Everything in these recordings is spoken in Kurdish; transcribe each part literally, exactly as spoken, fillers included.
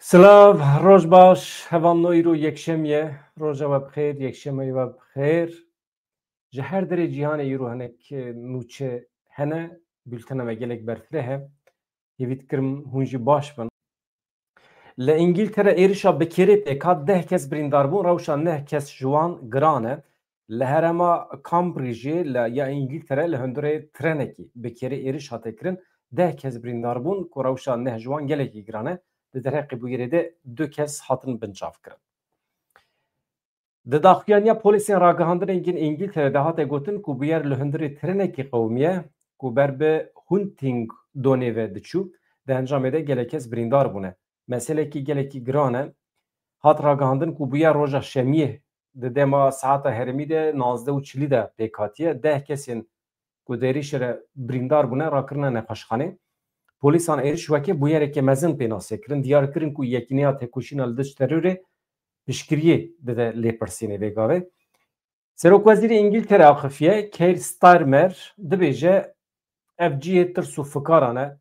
Silav, roj baş, hevalno, îro yekşem ye. Roja we bi xêr, yekşemê we bi xêr. Ji her derê cîhanê îro hinek, e, nûçe hene, bûltena me gelek berfireh e. Hêvî dikirim hûn jî baş bin. Li Îngîltere êrişa bi kêrê pêk hat, deh kes birîndar bûn, rewşa neh kes ji wan giran e. Li herêma Cambridgeê li ya Îngîltere li hundirê trenekî bi kêrê êriş hate kirin, deh kes birîndar bûn ku rewşa neh ji wan gelekî giran e. Di derheqê bûyerê de du kes hatin binçavkirin. Di daxuyaniya polîsên ragihandinên yên Îngîltere de hate gotin ku bûyer li hundirê trenekî qewimiye ku ber bi Huntingdonê ve diçû. Di encamê de gelek kes birîndar bûne. Meselekî gelekî giran e. Hat ragihandin ku bûyer roja şemiyê di dema saeta herêmî de nozdeh û çilî de pêk hatiye. Deh kesên ku di êrişê re birîndar bûne, rakirine nexweşxanê. Polîsan êriş weke bûyereke mezin pê nasê kirin. Diyar kirin ku Yekîneya Têkoşîna li Dijî Terorê piştgiriyê dide lêpirsînê vê gavê. Serokwezîrê Îngîltere axifiye, Keir Starmer, dibêje, ev cihê tirs û fikaran e.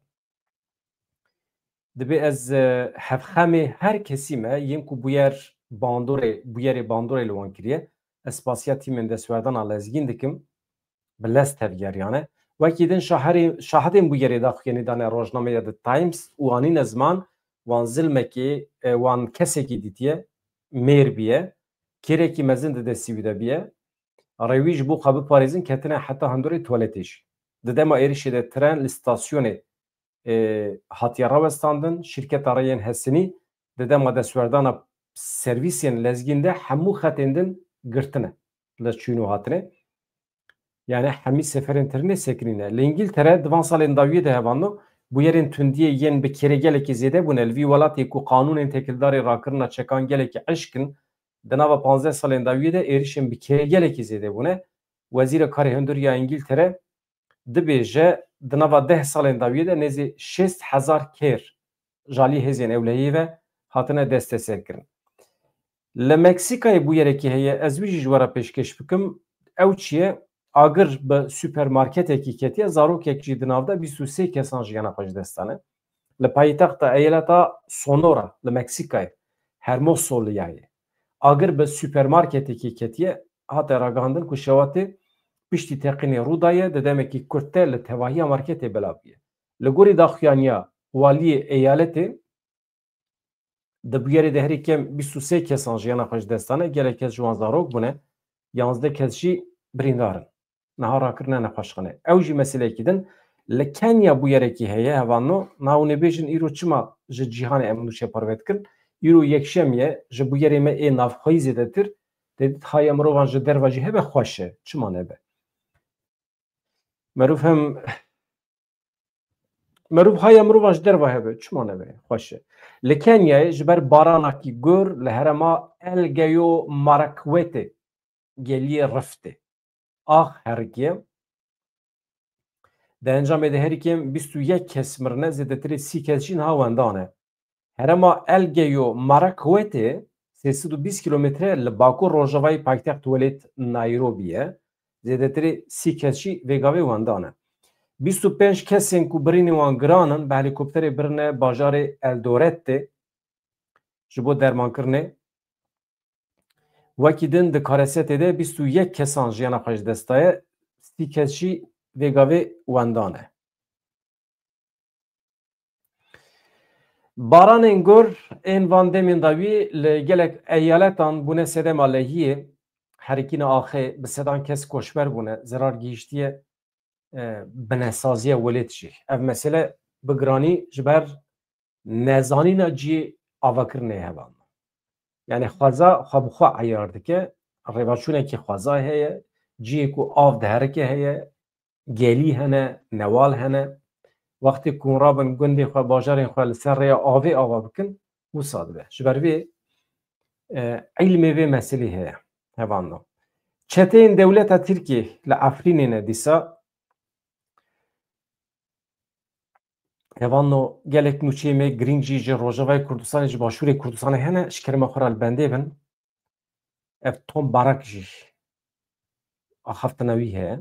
Dibê ez, e, hevxemê her kesî me, yên ku bûyer bandorê, bûyerê bandorê li wan kiriye. Ez spasiya tîmên destwerdana lezgîn dikim, bi lez tevgeriyane. Wekî din şaherê-, şahidên bûyerê daxuyanî dane rojnameya The Times û anîne ziman, wan zilmekê, e, wan kesekî dîtiye, mêr biye, kêrekî mezin di destî wî de biye. Rêwî ji bo xwe biparêzin ketine heta hundirê tuwaletê jî. Di dema êrişê de tren li stasyonê, e, hatiye rawestandin, şîrketa rêyên Hesinî di dema destwerdana servîsên lezgîn de hemû xetên din girtine li çûn û hatinê. Yani hemî seferên trenê sekinîne. Li Îngîltere di van salên dawiyê de hevalno bûyerên tundiyê yên bi kêrê gelekî zêde bûne. Li vî welatê ku qanûnên têkildarî rakirina çekan gelekî eşk in, di nava panzdeh salên dawiyê de êrişên bi kêrê gelekî zêde bûne. Wezîra Karê Hundir ya Îngîltere dibêje, di nava deh salên dawiyê de nêzî şêst hezar kêr ji alî hêzên ewlehiyê ve hatine desteserkirin. Li Meksîkayê bûyerekî heye, ez wî jî ji we re pêşkêş bikim. Ew çi ye? Agir bi supermarketekî ketiye, zarokek jî di nav de bîst û sê kesan jiyana xwe ji dest dane. Li paytexta eyaleta Sonora, li Meksîkayê, Hermosoliyayê, agir bi supermarketekî ketiye, hate ragihandin ku şewatê piştî teqînê rû daye, di demekî kurt de li tevahiya marketê belav bûye. Li gorî daxuyaniya waliyê eyaletê, di bûyerê de herî kêm bîst û sê kesan jiyana xwe ji dest dane, gelek kes ji wan zarok bûne, yanzdeh kes jî birîndar in. Niha rakirine nexweşxane. Ew jî meseleyekî din. Li Kenya bûyerekî heye, hevalno, niha hûn ê bêjin îro çima ji cîhanê em nûçe parve dikin? Îro yekşem ye, ji bûyerê me ê navxweyî zêdetir, tê dît haya mirovan ji derve jî hebe xweş e, çima nebe? Merov hem Merov haya mirovan ji derve hebe, çima nebe? Xweş e. Li Kenyayê ji ber baranakî gor li herêma Elgeyo Marakwete geliyê Riftê ax herikiye. Di encamê de herî kêm bîst û yek kes mirine, zêdetirê sî kes jî niha wendan e. Herêma Elgeyo Marakwete sê sed û bîst kîlometre li bakur rojavayê paytext welêt Nairobi ye. Zêdetirê sî kes jî vê gavê wendan e. Bîst û pênc kesên ku birînê wan giran in, bi helîkopterê birine bajarê Eldoretê ji bo dermankirinê. Wekî din di Karesetê de bîst û yek kesan jiyana xwe ji dest daye, sî kes jî vê gavê wendan e. Baranên gor ên van demên dawî li gelek eyaletan bûne sedema lehiyê, herikîna axê, bi sedan kes koçber bûne, zerar gihîştiye, e, binesaziya welêt jî. Ev mesele bi giranî ji ber nezanîna cihê avakirinê hevalno. Yani xweza xwe bi xwe eyar dike, rêvaçûnekî xweza heye, cihê ku av diherike heye, gelî hene, newal hene. Wextê ku hûn rabin gundê xwe, bajarên xwe li ser rêya avê ava bikin, wisa dibe. Ji ber vê, e, îlmê vê meselê heye, hevalno. Çeteyên dewleta Tirkiyê li Efrînê ne dîsa. Hevalno gelek nûçeyê me girîng jî ji Rojavayê Kurdistanê, ji Başûrê Kurdistanê hene, ji kerema xwe re li bendê bin. Ev Tom Barak jî axaftina wî heye.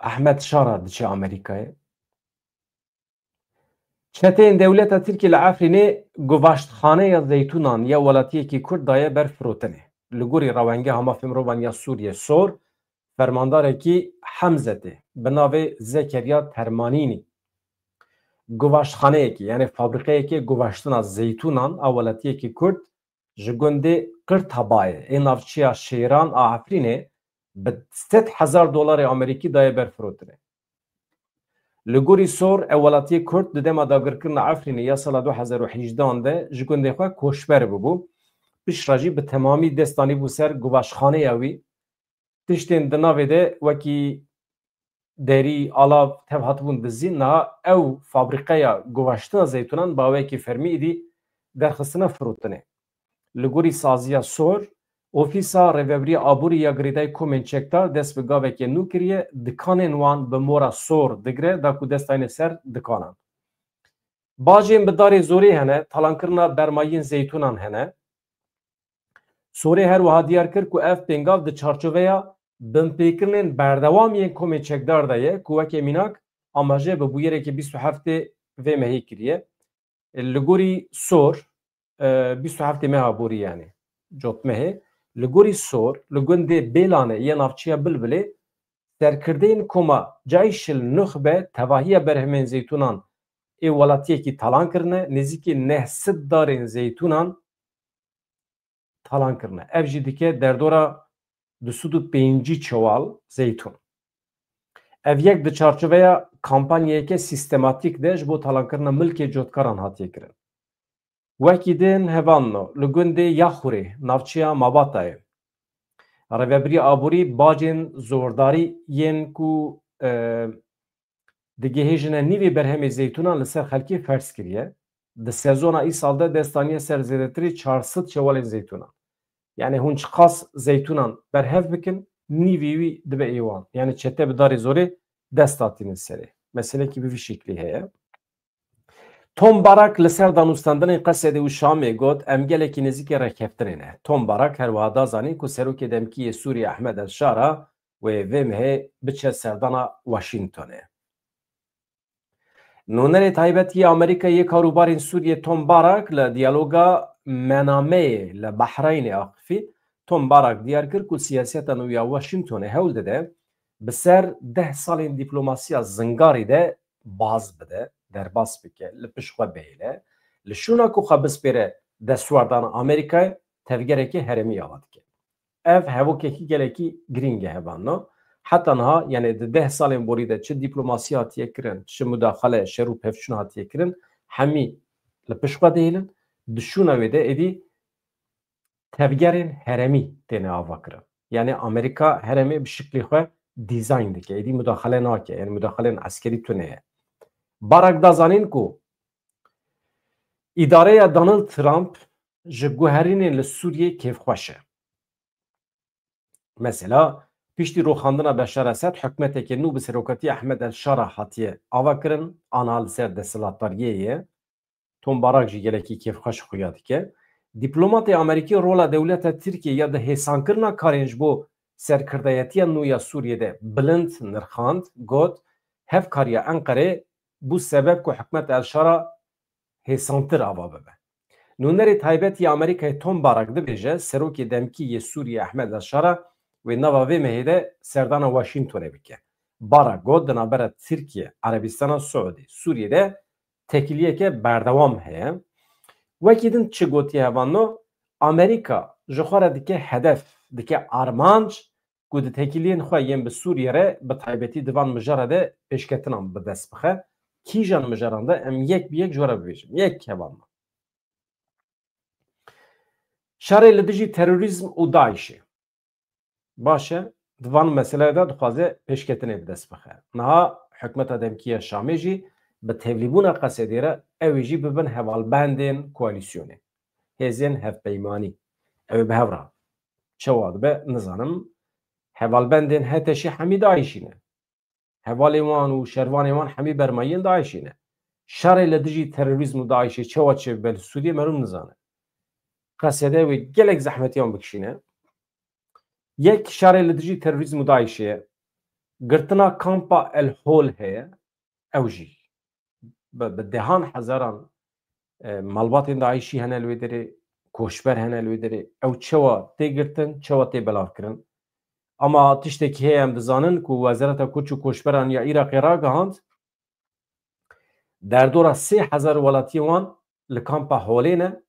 Ehmed Şara diçe Amerîkayê. Çeteyên dewleta Tirkiyê li Efrînê guvaştxaneya zeytûnan ya welatiyekî Kurd daye ber firotinê. Li gorî Rewengeha Mafê Mirovan ya Sûriyê, SOHR, fermandarekî Hemzetê bi navê Zekeriya Termanînî guvaştxaneyekê, yanî fabrîqeyekê guvaştina zeytûnan a welatiyekî Kurd ji gundê Qirtabayê ê navçeya Şêran a Efrînê bi sed hezar dolarê Amerîkî daye ber firotinê. Li gorî SOHR, ev welatiyê Kurd di dema dagirkirina Efrînê ya sala du hezar û hejdehan de ji gundê xwe koçber bûbû. Piştre jî bi temamî dest danîbû ser guvaşxaneya wî. Tiştên di navê de wekî derî, alav tev hatibûn dizîn, niha ew fabrîqeya guvaştina zeytûnan bi awayekî fermî êdî derxistine firotinê. Li gorî saziya SOHR, Ofîsa Rêvebiriya Aborî ya Girêdayî Komên Çekdar dest bi gavekê nû kiriye, dikanên wan bi mora SOHR digire, da ku dest dayne ser dikanan. Bajên bi darê zorê hene, talankirina bermayiyên zeytûnan hene. SOHRê her wiha diyar kir ku ev pêngav di çarçoveya binpêkirinên berdewam yên Komên Çekdar de ye ku weke mînak amaje bi bûyerekê bîst û heftê vê mehê kiriye. Li gorî SOHR, e, bîst û heftê meha borî, yanî cotmehê, li gorî SOHR, li gundê Bêlane yê navçeya Bilbilê, serkirdeyên koma Ceyşil Nuxbe tevahiya berhemên zeytûnan ê welatiyekî talan kirine, nêzîkî neh sed darên zeytûnan talan kirine. Ev jî dike derdora du sed û pêncî çewal zeytûn. Ev yek di çarçoveya kampanyayeke sîstematîk de ji bo talankirina milkê cotkaran hatiye kirin. Wekî din hevalno li gundê Yaxurê, navçeya Mabatayê, Rêvebiriya Aborî bacên zordarî yên ku, e, digihêjine nîvê berhemê zeytûnan li ser xelkê ferz kiriye. Di sezona îsal de dest daniye ser zêdetirî çar sed çewalên zeytûnan. Yanî hûn çiqas zeytûnan berhev bikin, nîvê wî dibe ê wan. Yanî çete bi darê zorê dest hatînin serê. Meselekî bi vî şeklî heye. Tom Barak li ser danûstandinên Qesedê û Şamê got, em gelekî nêzîkî rêkeftinê ne. Tom Barak her wiha da zanîn ku serokê demkî yê Sûriyê Ehmed El Şara wê vê mehê biçe serdana Washingtonê. Nûnerê taybet yê Amerîkayê yê karûbarên Sûriyê Tom Barak li diyaloga Menameyê li Behreynê axifî. Tom Barak diyar kir ku siyaseta nû ya Washingtonê hewl dide bi ser deh salên dîplomasiya zingarî de baz bide, derbas bike, li pişt xwe bihêle. Li şûna ku xwe bispêre destwerdana Amerîkayê, tevgerekê herêmî ava dike. Ev hevokekî gelekî girîng e hevalno. Heta niha, yanî di deh salên borî de çi dîplomasiya hatiye kirin, çi mudaxale, şer û pevçûn hatiye kirin, hemî li pişt xwe dihêlin. Di şûna wê de êdî tevgerên herêmî têne avakirin. Yanî Amerîka herêmê bi şiklê xwe dîzayn dike, êdî mudaxale nake, yanî mudaxaleyên eskerî tune ye. Barak da zanîn ku îdareya Donald Trump ji guherînên li Sûriyê kêfxweş e. Mesela, piştî rûxandina Beşar Esed, hikûmeteke nû bi serokatiya Ehmed El Şara hatiye avakirin, ana li ser desthilatdariyê ye. Tom Barak jî gelekî kêfxweş xuya dike. Dîplomatê Amerîkî rola dewleta Tirkiyê ya di hêsankirina karên ji bo serkirdayetiya nû ya Sûriyê de bilind nirxand, got, hevkariya Enqerê bû sebeb ku hikûmeta El Şara hêsantir ava bibe. Nûnerê taybet yê Amerîkayê Tom Barak dibêje, serokê demkî yê Sûriyê Ehmed El Şara wê nava vê mehê de serdana Washingtonê bike. Barak got, di navbera Tirkiye, Erebistana Siûdî, Sûriyê de têkiliyeke berdewam heye. Wekî din çi gotiye hevalno, Amerîka ji xwe re dike hedef, dike armanc ku di têkiliyên xwe yên bi Sûriyê re, bi taybetî di van mijara de pêşketinan bi dest bixe. Kîjan mijaran de em yek bi yek ji we re bibêjin. Yek hevalno. Şerê li dijî terorîzm û DAIŞê. Baş e, di van meseleyê de dixwaze pêşketinê bi dest bixe. Niha hikûmeta demkî ya Şamê jî bi tevlîbûna Qesedê re ew ê jî bibin hevalbendên koalîsyonê. Hêzên hevpeymanî. Ew ê bi hev re. Çawa dibe, nizanim. Hevalbendên HTŞê hemî DAIŞî ne. Hevalên wan û şervanên wan hemî bermayiyên DAIŞê ne. Şerê li dijî terorîzm û DAIŞê çawa çêbibe li Sûriyê, meriv nizane. Qesede wê gelek zehmetiyan bikişîne. Yek şerê li dijî terorîzm û DAIŞê ye. Girtina kampa El Hol heye. Ew jî bi, bi dehan hezaran, e, malbatên DAIŞî hene li wê derê, koçber hene li wê derê. Ew çawa tê girtin, çawa tê belavkirin? Ama tiştekî heye em dizanin ku Wezareta Koç û Koçberan ya Iraqê ragihand, derdora sê hezar welatiyên wan li kampa Holê ne.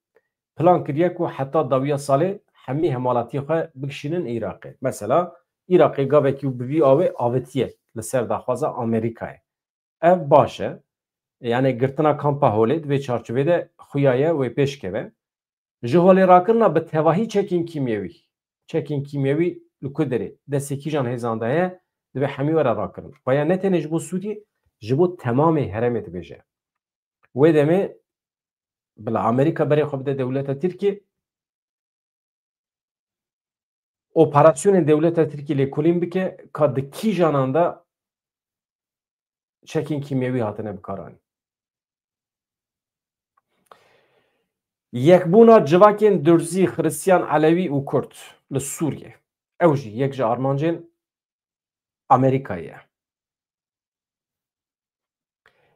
Plan kiriye ku heta dawiya salê hemî hemwelatiyê xwe bikişînin Iraqê. Mesela Iraqê gavekî bi vî awê avitiye li ser daxwaza Amerîkayê. Ev baş e. Yani girtina kampa Holê di vê çarçovê de xuya ye wê pêş keve. Ji holê rakirina bi tevahî çekên kîmyewî. Çekên kîmyewî li ku derê? Destê kîjan hêzan de heye, divê hemî were rakirin. Vaya ne tenê ji bo Sûriyê, ji bo temamê herêmê dibêje. Wê demê bila Amerîka berê xwe bide dewleta Tirkiyê, operasyonên dewleta Tirkiyê lêkolîn bike, ka di kîjanan de çekên kîmyewî hatine bikaranîn. Yekbûna civakên Durzî, Xiristiyan, Elewî û Kurd li Sûriyê. Ew jî yek ji armancên Amerîkayê ye.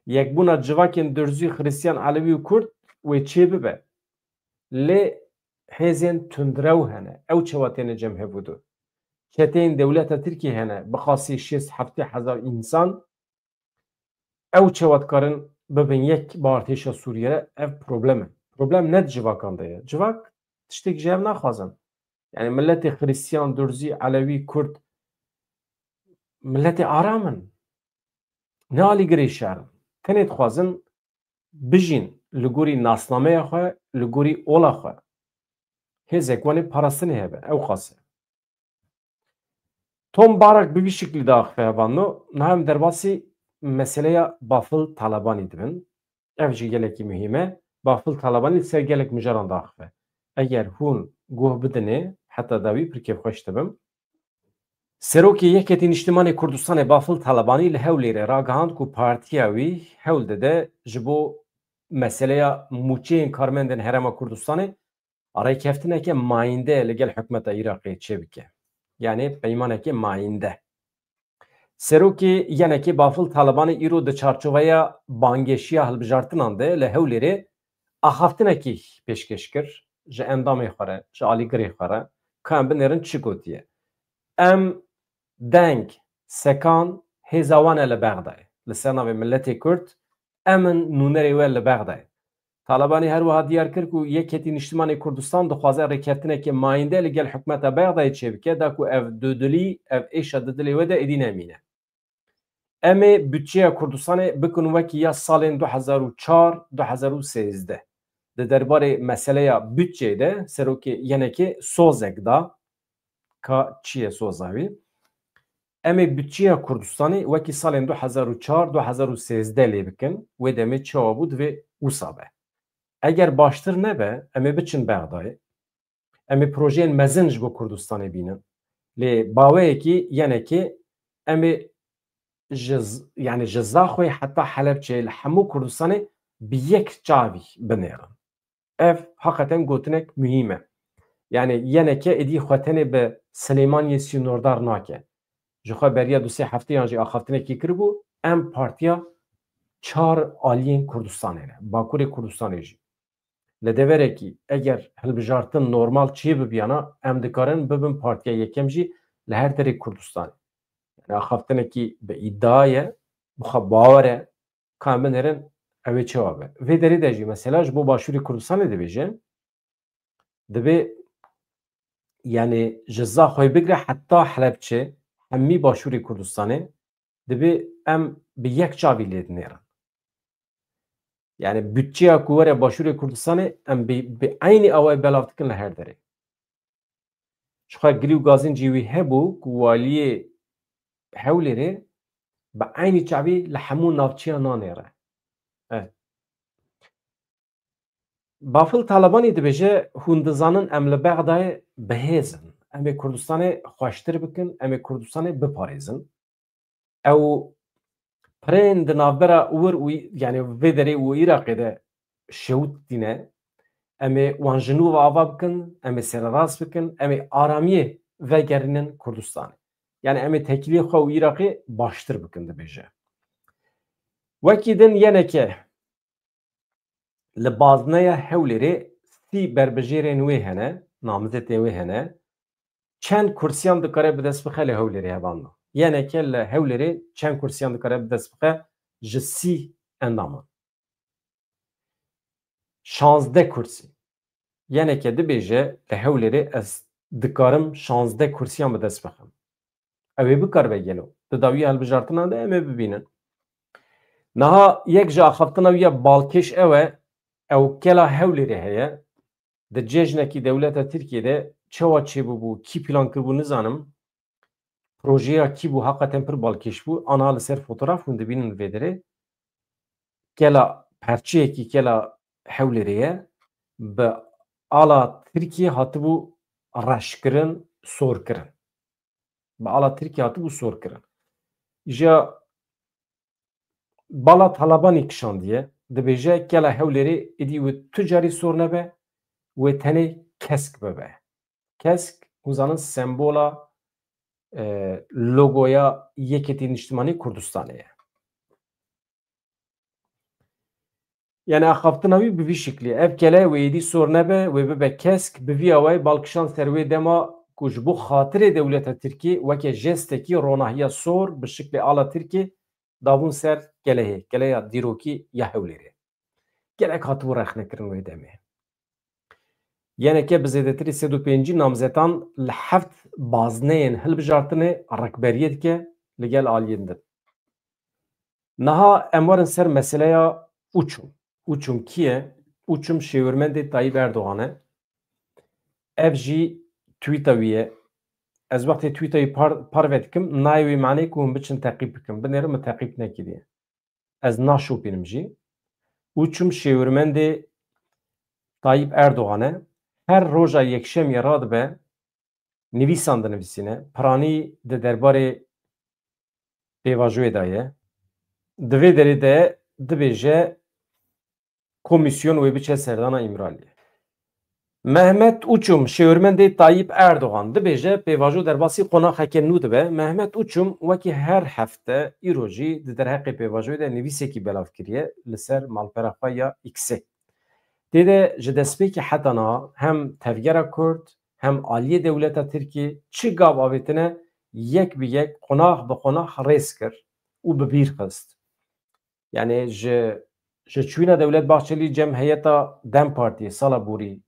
Yekbûna civakên Durzî, Xiristiyan, Elewî û Kurd wê çêbibe. Lê hêzên tundrew hene. Ew çawa têne cem hevûdu? Çeteyên dewleta Tirkiyê hene, bi qasî şêst heftê hezar însan. Ew çawa dikarin bibin yek bi artêşa Sûriyê re? Ev problem e. Problem ne di civakan de ye. Civak tiştek ji hev naxwazin. Yani milletê Xiristiyan, Durzî, Elewî, Kurd, milletê aram in. Ne alîgirê şer in. Tenê dixwazin bijîn li gorî nasnameya xwe, li gorî ola xwe. Hêzek wan ê parastinê hebe, ew qas e. Tom Barak bi vî şiklî diaxife hevalno, niha em derbasî meseleya Bafil Talebanî dibin. Ev jî gelekî muhîm e. Bafil Talebanî li ser gelek mijaran diaxife. Eger hûn guh bidinê, heta dawî pir kêfxweş dibim. Serokê Yeketî Niştimanê Kurdistanê Bafil Talebanî li Hewlêrê ragihand ku partiya wî hewl dide ji bo meseleya mûçeyên karmendên Herêma Kurdistanê rêkeftineke mayînde li gel hikûmeta Iraqê çêbike. Yanî peymaneke mayînde. Serokê Y N K'ê Bafil Talebanî îro di çarçoveya bangêşiya hilbijartinan de li Hewlêrê axaftinekî pêşkêş kir ji endamê xwe re, ji alîgirê xwe re, ka em binêrin çi gotiye. Em deng, sekan, hêza wan e li Bexdayê. Li ser navê miletê Kurd, em in nûnerê we li Bexdayê. Talebanî her wiha diyar kir ku Yeketî Niştimanê Kurdistan dixwaze rêkeftineke mayînde li gel hikûmeta Bexdayê çêbike, da ku ev dudilî, ev êşa di dilê we de êdî nemîne. Em ê budçeya Kurdistanê bikin wekî ya salên du hezar û çar, du hezar û sêzdeh. Di derbarê meseleya budçeyê de serokê Y N K'ê sozek da, ka çi ye soza wî? Em ê budçeya Kurdistanê wekî salên du hezar û çar, du hezar û sêzdeh lê bikin, wê demê çawa bû divê wisa be. Eger baştir nebe, em ê biçin Bexdayê. Em ê projeyên mezin ji bo Kurdistanê bînin. Lê baweyekî Y N K'ê em ê ji z-, yani ji Zaxoyê heta Helebçeyê li hemû Kurdistanê bi yek çavî binêrin. Ev heqeten gotinek muhîm e. Yani Y N K êdî xwe tenê bi Silêmaniyê sînordar nake. Ji xwe beriya du sê hefteyan jî axaftinekî kiribû, em partiya çar aliyên Kurdistanê ne, Bakurê Kurdistanê jî. Li deverekî eger hilbijartin normal çê bibiyana, em dikarin bibin partiya yekem jî li her derê Kurdistanê. Yani axaftinekî bi îdia ye, bi xwe bawer e, ka em binêrin ew ê çawa be. Vê derê de jî mesela ji bo Başûrê Kurdistanê dibêje, divê yani ji Zaxoyê bigire heta Helebçe, hemî Başûrê Kurdistanê, divê em bi yek çavî lê dinêrin. Yani budçeya ku were Başûrê Kurdistanê em bi, bi eynî awayî belav dikin li her derê. Ji xwe gilî û gazincî wî hebû ku waliyê Hewlêrê bi eynî çavî li hemû navçeya nanêre. Eh. Bafil Talebanî dibêje, hûn dizanin em li Bexdayê bi hêz in. Em ê Kurdistanê xweştir bikin, em ê Kurdistanê biparêzin. Ew pirên di navbera wir û, yani vê derê û Iraqê de şewitîne. Em ê wan ji nû ve ava bikin, em ê sererast bikin, em ê aramiyê vegerînin Kurdistanê. Yani em ê têkiliyê xwe û Iraqê baştir bikin, dibêje. Wekî din Y N K, Li bazneya Hewlêrê sî berbijêrên wê hene, namzetên wê hene. Çend kursiyan dikare bi dest bixe li Hewlêrê hevalna? Yeneke li Hewlêrê çend kursiyan dikare bi dest bixe ji sî endaman? Şazdeh kursî. Yeneke dibêje li Hewlêrê ez dikarim şazdeh kursiyan bi dest bixim. Ew ê bikaribe gelo? Di dawiya hilbijartinan de em ê bibînin. Niha yek ji axaftina wî ya balkêş ew e, ew kela Hewlêrê heye. Di cejnekî dewleta Tirkiyê de çawa çêbûbû, kî plan kiribû nizanim. Projeya kî bû, heqeten pir balkêş bû. Ana li ser fotograf hûn dibînin vê derê. Kela perçeyekî kela Hewlêrê ye. Bi ala Tirkiyê hatibû reşkirin, sorkirin. Bi ala Tirkiyê hatibû sorkirin. Îja bala Talabanî kişandiye, dibêje kela Hewlêrê êdî wê tu carî sor nebe, wê tenê kesk bibe. Kesk, hûn zanin sembola, e, logoya Yekêtî Niştimanî Kurdistanê ye. Yani axaftina wî bi vî şiklî. Ev kele wê êdî sor nebe, wê bibe kesk, bi vî awayî balkişan ser wê dema ku ji bo xatirê dewleta Tirkî weke jestekî ronahiya sor bi şiklê ala Tirkî dabûn ser kelehê, keleya dîrokî ya Hewlêrê. Gelek hatibû rexnekirin wê demê. Yeneke bi zêdetirî sed û pêncî namzetan li heft bazneyên hilbijartinê rikberiyê dike li gel aliyên din. Niha em werin ser meseleya Uçum. Uçum kî ye? Uçum şêwirmendê Tayyip Erdogan e. Ev jî tweeta wî ye. Ez wextê tweeta wî par, parve dikim, nayê wî manê ku hûn biçin teqîb bikin. Binêrin min teqîb nekiriye. Ez naşopînim jî. Uçum şêwirmendê Tayyip Erdogan e. Her roja yekşemiyê radibe, nivîsan dinivîsîne. Piranî di derbarê pêvajoyê de ye. Di vê derê de dibêje komîsyon wê biçe serdana Îmraliyê. Mehmet Uçum, şêwirmendê Tayyip Erdogan, dibêje pêvajo derbasî qonaxeke nû dibe. Mehmet Uçum wekî her hefte îro jî di derheqê pêvajoyê de nivîsekî belav kiriye li ser malpera xwe ya X'ê. Tê de ji destpêkê heta niha hem Tevgera Kurd, hem aliyê dewleta Tirkî çi gav avêtine yek bi yek, qonax bi qonax rêz kir û bi bîr xist. Yani ji, ji çûyîna Dewlet Bahçelî cem heyeta DEM Partiyê sala borî,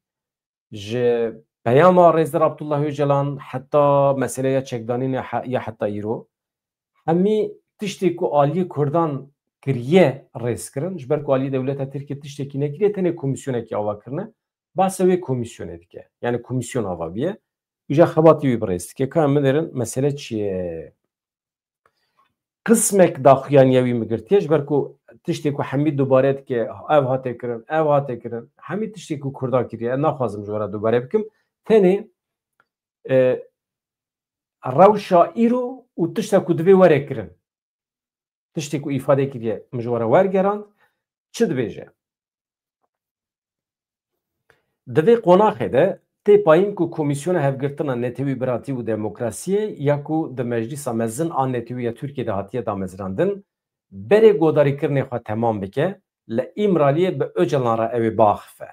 ji peyama Rêzdar Abdullah Öcalan heta meseleya çekdanînê he-, ya heta îro, hemî tiştê ku aliyê Kurdan kiriye rêz kirin, ji ber ku aliyê dewleta Tirkiyê tiştekî nekiriye, tenê komîsyonekî ava kirine, behsa wê komîsyonê dike. Yani komîsyon ava biye, îja xebatî wî bi rêz dike. Ka em binêrin mesele çi ye? Qismek daxuyaniya wî min girtiye, ji ber ku tiştê ku hemî dubare dike, ev hate kirin, ev hate kirin, hemî tiştê ku Kurda kiriye, ez naxwazim ji we re dubare bikim. Tenê, e, rewşa îro û tişta ku divê were kirin. Tiştê ku îfade kiriye, min ji we re wergerand, çi dibêje? Di vê qonaxê de tê payîn ku Komîsyona Hevgirtina Netewî, Biratî û Demokrasiyê ya ku di Meclîsa Mezin a Netewî ya Tirkiyê de hatiye damezrandin, berê godarîkirinê xwe temam bike, li Îmraliyê bi Ocalan re ew ê biaxife.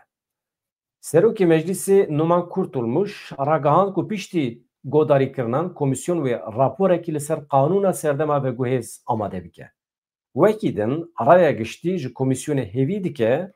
Serokê Meclîsê Numan Kurtulmuş ragihand ku piştî godarîkirinan komîsyon wê raporekî li ser qanûna serdema veguhêz amade bike. Wekî din, raya giştî ji komîsyonê hêvî dike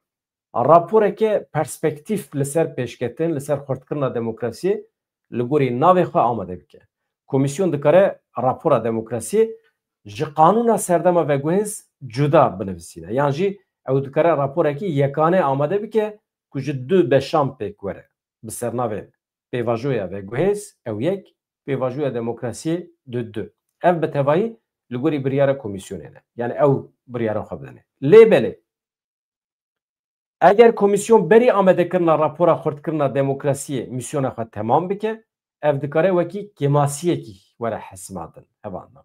raporeke perspektîf li ser pêşketin, li ser xurtkirina demokrasiyê li gorî navê xwe amade bike. Komîsyon dikare rapora demokrasiyê ji qanûna serdema veguhêz cuda binivîsîne. Yan jî ew dikare raporekî yekane amade bike ku ji du beşan pêk were. Bi sernavê pêvajoya veguhêz ew yek, pêvajoya demokrasiyê du du. Ev bi tevahî li gorî biryara komîsyonê ne. Yani ew biryara xwe bidine. Lê belê, eger komîsyon berî amadekirina rapora xurtkirina demokrasiyê mîsyona xwe temam bike, ev dikare wekî kêmasiyekî were hesibandin. Hevalna.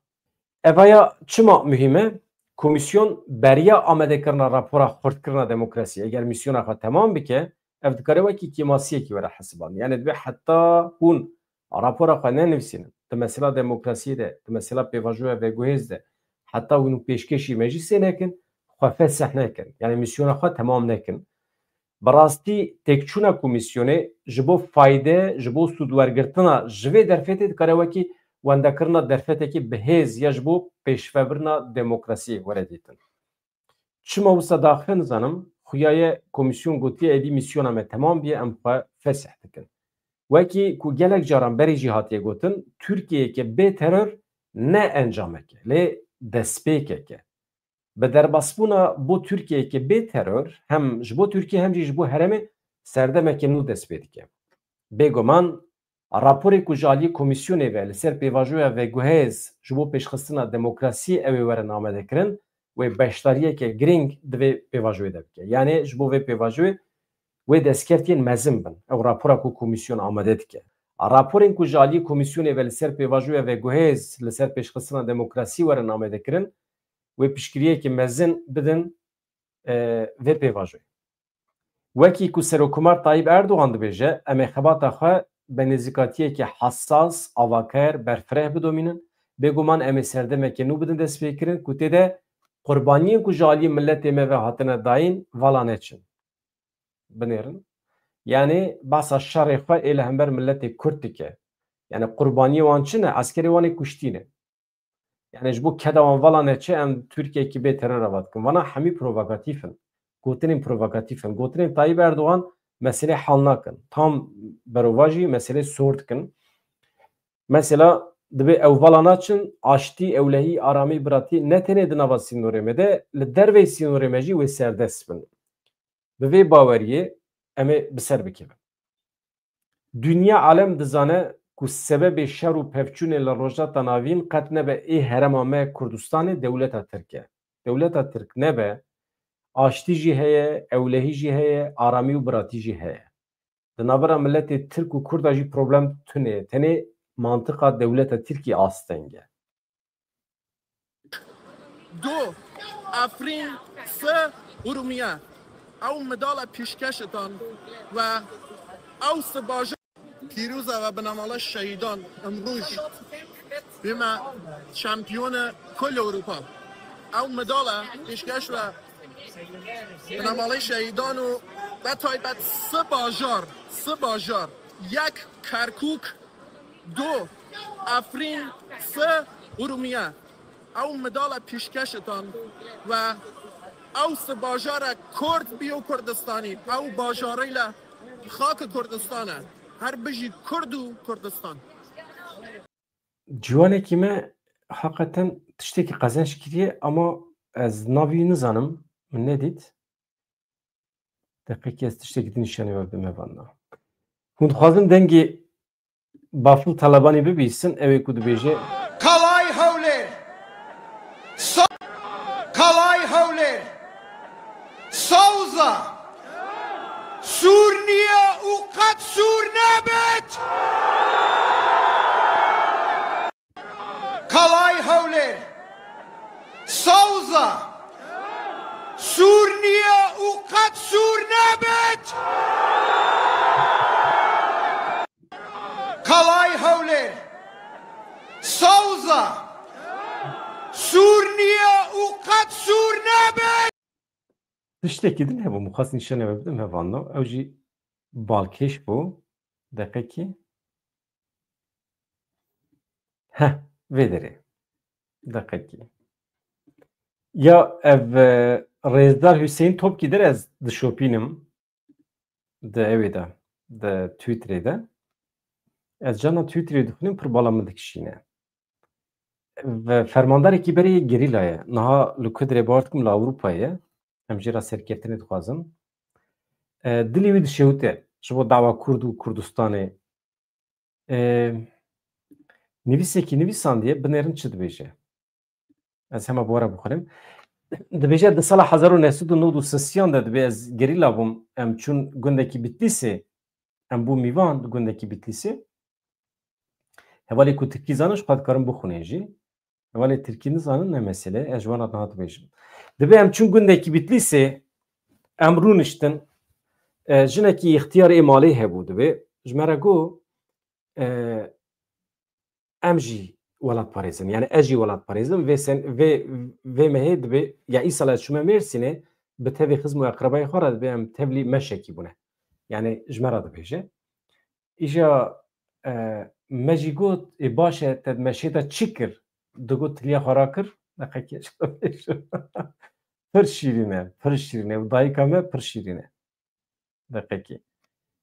Evaya çima muhîm e? Komîsyon beriya amadekirina rapora xurtkirina demokrasiyê, eger mîsyona xwe temam bike, ev dikare wekî kêmasiyekî were hesibandin. Yani divê heta hûn rapora xwe nenivîsînin, di mesela demokrasiyê de, di mesela pêvajoya veguhêz de, heta hûn pêşkêşî meclîsê nekin, xwe fesih nekin. Yani mîsyona xwe temam nekin. Bi rastî têkçûna komîsyonê ji bo fayde, ji bo sûdwergirtina ji vê derfetê dikare wekî wendekirina derfetekî bi hêz ya ji bo pêşvebirina demokrasiyê were dîtin. Çima wisa daxile nizanim, xuya ye komîsyon gotiye êdî mîsyona me temam biye, em xwe fesih dikin. Wekî ku gelek caran berê jî hatiye gotin, Tirkiyeyeke bê teror ne encamek e, lê destpêkek e. Bi derbasbûna bo Tirkiyeyeke bê teror, hem ji bo Tirkiye hem jî ji bo herêmê serdemeke nû dest pê dike. Bêguman, raporê ku ji aliyê komîsyonê ve li ser pêvajoya veguhêz ji bo pêşxistina demokrasiyê ew ê werin amadekirin, wê beşdariyeke girîng di vê pêvajoyê de bike. Yanê ji bo vê pêvajoyê wê destkeftiyên mezin bin. Ew rapora ku komîsyon amade dike. Raporên ku ji aliyê komîsyonê ve li ser pêvajoya veguhêz li ser pêşxistina demokrasî werin amadekirin, wê piştgiriyeke mezin bidin, e, vê pêvajoyê. Wekî ku Serokkomar Tayyip Erdogan dibêje, em ê xebata xwe bi nêzîkatiyeke hesas, avaker, berfireh bidomînin. Bêguman em ê serdemeke nû bidin destpêkirin ku tê de qurbaniyên ku ji aliyê miletê me ve hatine dayîn vala neçin. Binêrin. Yanî behsa şerê xwe ê li hember miletê Kurd dike. Yanî qurbaniyê wan çi ne? Eskerê wan ê kuştî ne. Yanî ji bo keda wan vala neçe em Tirkiyeyekî bê teror ava dikin. Vana hemî provokatîf in. Gotinên provokatîf in. Gotinên Tayyip Erdogan meselê hal nakin. Tam berovajî meselê sor dikin. Mesela dibê ew vala naçin, aştî, ewlehî, aramî, biratî ne tenê di nava sînorê me de, li derveyî sînorê me jî wê serdest bin. Bi vê baweriyê em ê bi ser bikevin. Dinya alem dizane ku sebebê şer û pevçûnê li Rojhilata Navîn qet nebe ê herêma me Kurdistanê dewleta Tirk e. Dewleta Tirk nebe, aştî jî heye, ewlehî jî heye, aramî û biratî jî heye. Di navbera miletê Tirk û Kurda jî problem tune ye. Tenê mantiqa dewleta Tirkî asteng e. دو، افرین، سه، ارومیه. او مدال پیشکشتان و او سه باژ. پیروز و بنامال شهیدان امروز بیم چمپیون کل اروپا. او مدال پیشکش و بنامال شهیدان و به تایبت سه باژار، سه باژار، یک کرکوک، دو، افرین، سه، ارومیه. او مدال پیشکشتان و او سه باژار کرد بیو کردستانی، او باژاریله خاک کردستانه. هر بژی کرد و کردستان. Ciwanekî me heqeten tiştekî qezenc kiriye ama ez navî nizanim, min nedît. Deqekî ez tiştekî din nîşanî we bidime vanna. Hûn dixwazin dengê Bafil Talebanî bibîsin, ew ê ku dibêje. Kalay Hewlêr! Sa-, Kalay Hewlêr! Sawza! Sûr niye û qet sûr nebit! Kalay Hewlêr! Sawza! Sûr niye û qet sûr nebit! Kalay Hewlêr! Sawza! Sûr niye û qet sûr nebit! Tiştekî din hebû, min xwest nîşanê we bidim, hevalno. Ew jî balkêş bû. Deqekî. Heh, vê derê. Deqekî. Ya ev, e, Rêzdar Hüseyin Topkî der ez dişopînim. Di ewê de, di Twitterê de. Ez cana Twitterê dixwînim, pir bala min dikişîne. Ve fermandarekî berê gerîla ye. Niha li ku dirê, bawer dikim li Ewropa ye. Em jê re serkeftinê dixwazin. E, dilê wî dişewite ji bo dawa Kurd û Kurdistanê. E, nivîsekî nivîsandiye, binêrin çi dibêje. Ez hema bi we re bixwînim. Dibêje, di sala hezar û neh sed û nod û sisiyan de dibê ez gerîla bûm, em çûn gundekî Bitlîsê, em bû mîvan di gundekî Bitlîsê. Hevalê ku tirkî zanin, ji xwe dikarin bixwînin jî. Hevalê tirkî nizanin, ne mesele, ez ji wan re niha dibêjim. Dibê em çûn gundekî Bitlîsê, em rûniştin, e, jinekî îxtiyar ê malê hebû, dibê ji me re got, e, em jî welatparêzin. Yani ez jî welatparêzim. Vê sen-, vê, vê mehê dibê, ya îsal ez çûme Mêrsînê, bi tevî xizm û eqrebayê xwe re dibê em tevlî meşekî bûne. Yani ji me re dibêje. Îja, e, me jî got, ê baş e, te di meşê de çi kir? Digot tiliya xwe rakir. Deqekê ji xwe bêjim. Pir şîrîn e, pir şîrîn e. Û dayika me pir şîrîn e. Deqekê.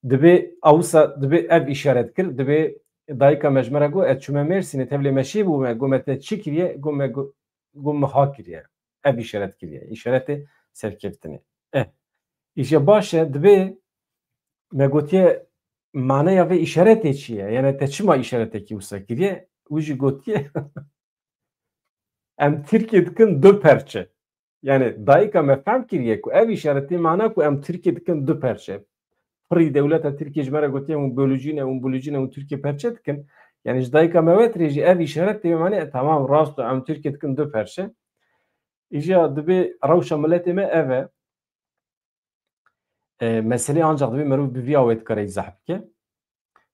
Dibê, a wisa dibê ev îşaret kir, dibê dayika me ji me re got, ez çûme Mêrsînê, tevlê meşê bûme, got me te çi kiriye? Got me, got, got me ha kiriye. Ev îşaret kiriye. Îşaretê serkeftinê. Eh. Îşe baş e, dibê me gotiye, maneya vê îşaretê çi ye? Yani te çima îşaretekî wisa kiriye? Wî jî gotiye, em Tirkiyê dikin du perçe. Yani dayika me fehm kiriye ku ev îşaretê mana ku em Tirkiyê dikin du perçe. Pirî dewleta Tirkiyê ji me re gotiye hûn bölücî ne, hûn bulücî ne, hûn Tirkiyê perçe dikin. Yani ji dayika me ve tirê jî ev îşaret tê mane, e, tamam, rast e, em Tirkiyê dikin du perçe. Îja dibê rewşa miletê me ev e. E, meselê ancak dibê merov bi vî awê dikare îzah bike.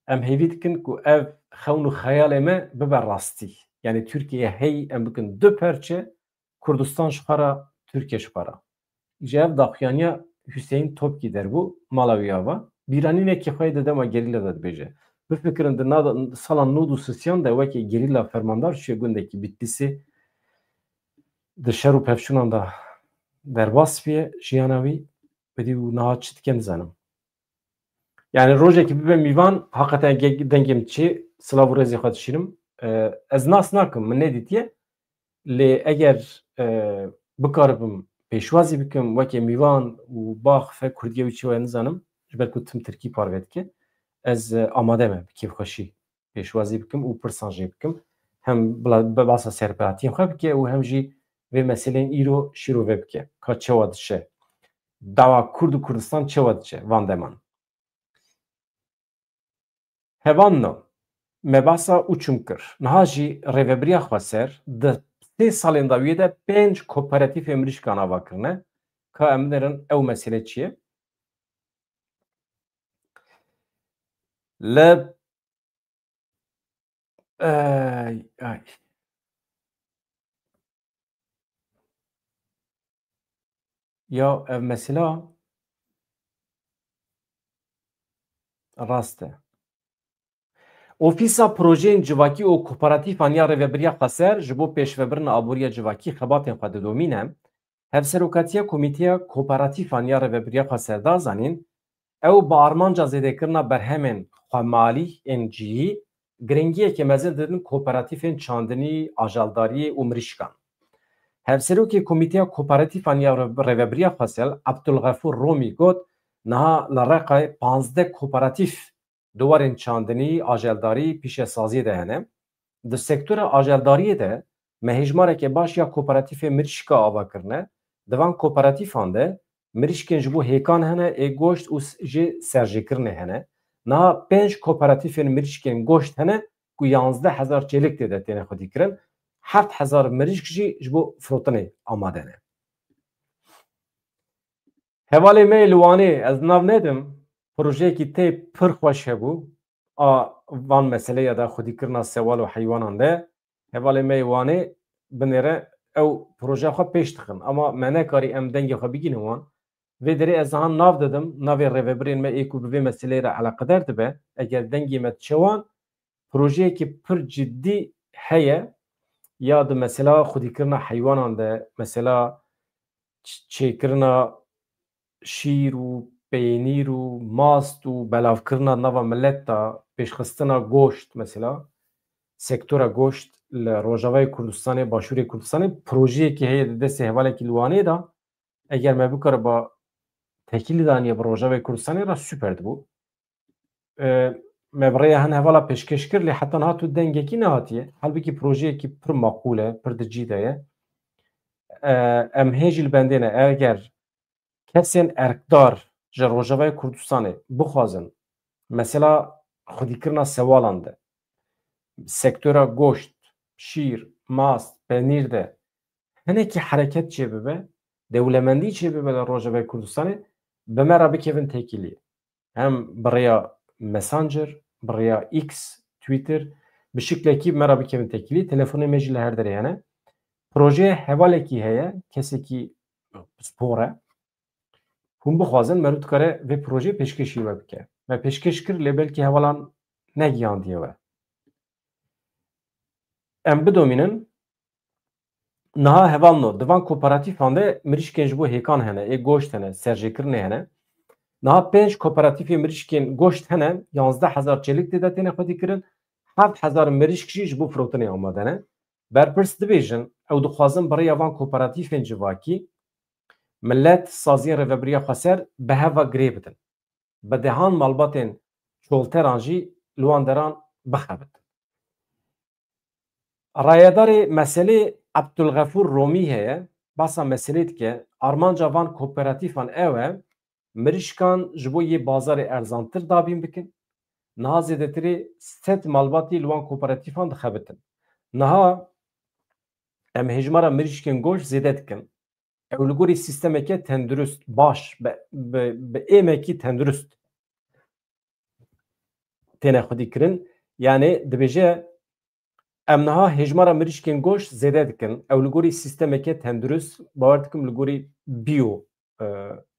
Em hêvî dikin ku ev xewn û xeyalê me bibe rastî. Yani Tirkiye hey em bikin du perçe, Kurdistan ji xwe re, Tirkiye ji xwe re. Ji ev daxuyaniya Hüseyin Topkî derbû, mala wî ava. Bîranînekî xwe yê di dema gerîla de dibêje. Bifikirin di na-, sala nod û sisiyan de weke gerîla fermandar çûye gundekî Bitlîsê, di şer û pevçûnan de derbas biye jiyana wî, bedî û niha çi dike nizanim. Yani rojekî bibe mîvan, heqeten ge-, dengê min çê, silav û rêzê xwe dişînim. E, ez nas nakim, min nedîtiye. Lê eger, e, bikaribim pêşwazî bikim, weke mîvan û bax fe kurdiyê wî çi ye nizanim, ji ber ku tim tirkî parve dike, ez, e, amade me bi kêfxweşî pêşwazî bikim û pirsan jê bikim. Hem bila-, bi basa serpehatiyên xwe bike û hem jî vê meselên îro şîrove bike. Ka çawa diçe? Dawa Kurd û Kurdistan çawa diçe van deman? Hevalno, me basa Uçum kir. Niha jî rêvebiriya xweser di sê salên dawiyê de pênc kooperatîfê mirîşkan ava kirine. Ka em binerin ew mesele çi ye? Li, ay, ay. Ya ev mesela rast e. Ofîsa Projeyên Civakî û Kooperatîfan ya Rêvebiriya Xweser ji bo pêşvebirina aboriya civakî xebatên xwe didomîne. Hevserokatiya Komîteya Kooperatîfan ya Rêvebiriya Xweser da zanîn, ew bi armanca zêdekirina berhemên xwemalî ên cihî giringiyeke mezin didin kooperatîfên çandinî, ajeldariyê û mirîşkan. Hevserokê Komîteya Kooperatîfan ya Re-, Rêvebiriya Xweser, Abdulxefûr Romî got, niha li Reqayê panzdeh kooperatîf di warên çandinî, ajeldarî, pîşesaziyê de hene. Di sektora ajeldariyê de me hêjmareke baş ya kooperatîfê mirîşka ava kirine. Di van kooperatîfan de mirîşkên ji bo hêkan hene, ê goşt û s-, jê serjêkirinê hene. Niha pênc kooperatîfên mirîşkên goşt hene ku yanzdeh hezar çêlik tê de têne xwedîkirin. Heft hezar mirîşk jî ji bo firotinê amade ne. Hevalê me yê li Wanê, ez nav nedim, projeyekî tê pir xweş hebû. A van meseleya de xwedîkirina sewal û heywanan de, hevalê me yê Wanê binêre ew projeya xwe pêş dixin. Ama me nekarî em dengê xwe bigînin wan. Vê derê ez niha nav didim, navê rêvebirên me ê ku bi vê meseleyê re eleqedar dibe, eger dengê me diçe wan, projeyekî pir cidî heye, ya di mesela xwedîkirina heywanan de, mesela ç-, çêkirina şîr û peynîr û mast û belavkirina nava milet de, pêşxistina goşt, mesela sektora goşt li Rojavayê Kurdistanê, Başûrê Kurdistanê, projeyekî heye di destê hevalekî li Wanê de, eger me bikariba tekîlî daniye bi Rojavayê Kurdistanê re, super dibû. E, me bi rêya hin hevala pêşkêş kir, lê heta niha tu dengekî nehatiye. Halbikî projeyekî pir maqûl e, pir di cî de ye. E, em hê jî li bendê ne. Eger kesên erkdar ji Rojavayê Kurdistanê bixwazin, mesela xwedîkirina sewalan de, sektora goşt, şîr, mast, penîr de hinekî hereket çêbibe, dewlemendî çêbibe li Rojavayê Kurdistanê, bi me re bikevin têkiliyê. Hem bi rêya Messenger, bi rêya X, Twitter, bi şiklekî me re bikevin têkilî. Telefonê me jî li her derê hene. Projeyê hevalekî heye, kesekî pispor e. Hûn bixwazin, meriv dikare vê projeyê pêşkêşî we bike. Me pêşkêş kir, lê belkî hevalan negihandiye we. Em bidomînin, niha hevalno, di van kooperatîfan de mirîşkên ji bo hêkan hene, ê goşt hene, serjêkirinê hene. Niha pênc kooperatîfê mirîşkên goşt hene, yanzdeh hezar çêlik tê de têne xwedîkirin, heft hezar mirîşk jî ji bo firotinê amade ne. Berpirs dibêjin, ew dixwazin bi rêya van kooperatîfên civakî, millet saziyên rêvebiriya xweser bi hev ve girê bidin. Bi dehan malbatên çolteran jî li wan deran bixebitin. Rayedarê meselê Ebdulxefûr Romî heye, basa meselê dike, armanca van kooperatîfan ew e, mirîşkan ji bo yê bazarê erzantir dabîn bikin. Niha zêdetirî sed malbatî li wan kooperatîfan dixebitin. Niha em hêjmara mirîşkên goşt zêde dikin. Ew li gorî sîstemeke tendurist, baş, bi, bi, bi êmekî tendurist têne xwedîkirin. Yanî dibêje, em niha hêjmara mirîşkên goşt zêde dikin. Ew li gorî sîstemeke tendurist, bawer dikim li gorî biyo, e,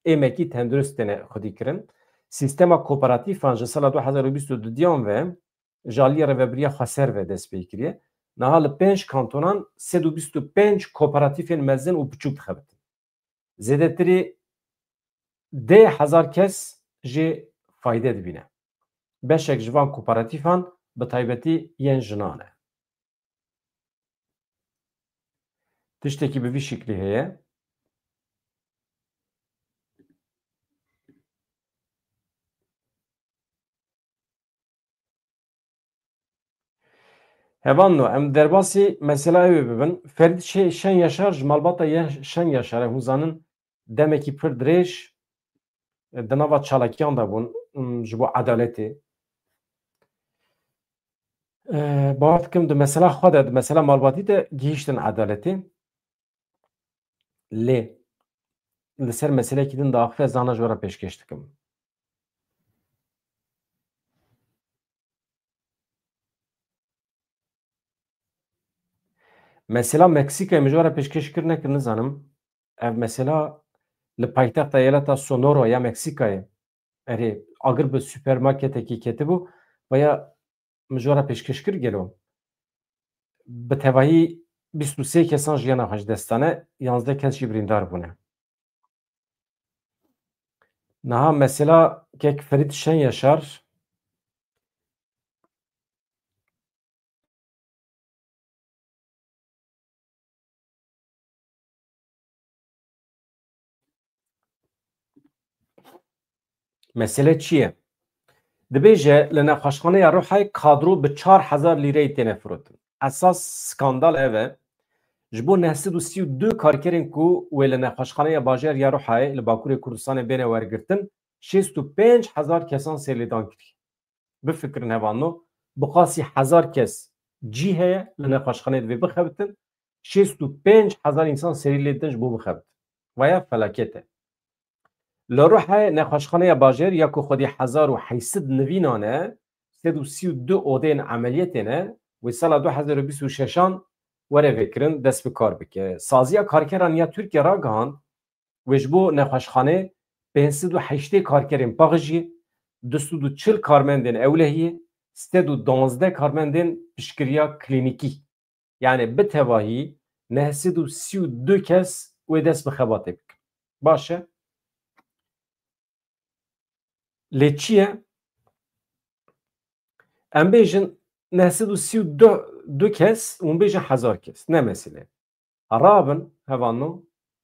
êmekî tendurist têne xwedîkirin. Sîstema kooperatîfan ji sala du hezar û bîst û duyan ve ji aliyê Rêvebiriya Xweser ve dest pê kiriye. Niha li pênc kantonan sed û bîst û pênc kooperatîfên mezin û biçûk dixebitin. Zêdetirî deh hezar kes jê fayde dibîne. Beşek ji van kooperatîfan bi taybetî yên jinan e. Tiştekî bi vî şiklî heye. Hevalno, em derbasî mesela ew ê bibin. Ferîd Şe-, Şen Yaşar ji malbata Ye-, Şen Yaşar e. Hûn zanin demekî pir dirêj, e, di nava çalakiyan de bûn, m, ji bo edaletê. E, bawer dikim di mesela xwe de, di mesela malbatî de gihîştin edaletê. Lê li ser meselekî din diaxive, ez ana ji we re pêşkêş dikim. Mesela Meksîkayê min ji we re pêşkêş kir nekir, nizanim. Ev mesela li paytexta eyaleta Sonora ya Meksîkayê, erê, agir bi supermarketekî ketibû, veya min ji we re pêşkêş kir gelo. Bi tevahî bîst û sê kesan jiyana xwe ji dest dane, yanzdeh kes jî birîndar bûne. Niha mesela kek Ferîd Şen Yaşar. Mesele çi ye? Dibêje, li nexweşxaneya Ruhayê kadro bi çar hezar lîreyê têne firotin. Esas skandal ev e. Ji bo neh sed û sî û du karkerên ku wê li nexweşxaneya bajêr ya Ruhayê li Bakurê Kurdistanê bêne wergirtin, şêst û pênc hezar kesan serlêdan kiriye. Bifikirin hevalno, bi qasî hezar kes cî heye li nexweşxaneyê divê bixebitin, şêst û pênc hezar însan serî lê didin ji bo bixebitin. Vaya felaket e. Li Ruhayê nexweşxaneya bajêr ya ku xwedî hezar û heyt sed nivînan e, sed û sî û du odeyên emeliyetê ne, wê sala du hezar û bîst û şeşan were vêkirin, dest bi kar bike. Saziya Karkeran ya Tirkiye ragihand, wê ji bo nexweşxanê pênc sed û heştê karkerên paqijiyê, du sed û çil karmendên ewlehiyê, sed û duwazdeh karmendên piştgiriya klînîkî, yanî bi tevahî neh sed û sî û du kes wê dest bi xebatê bikin. Baş e. Lê çi ye? Em bêjin neh sed û sî û du kes, hûn bêjin hezar kes. Ne mesele. Rabin, hevalno,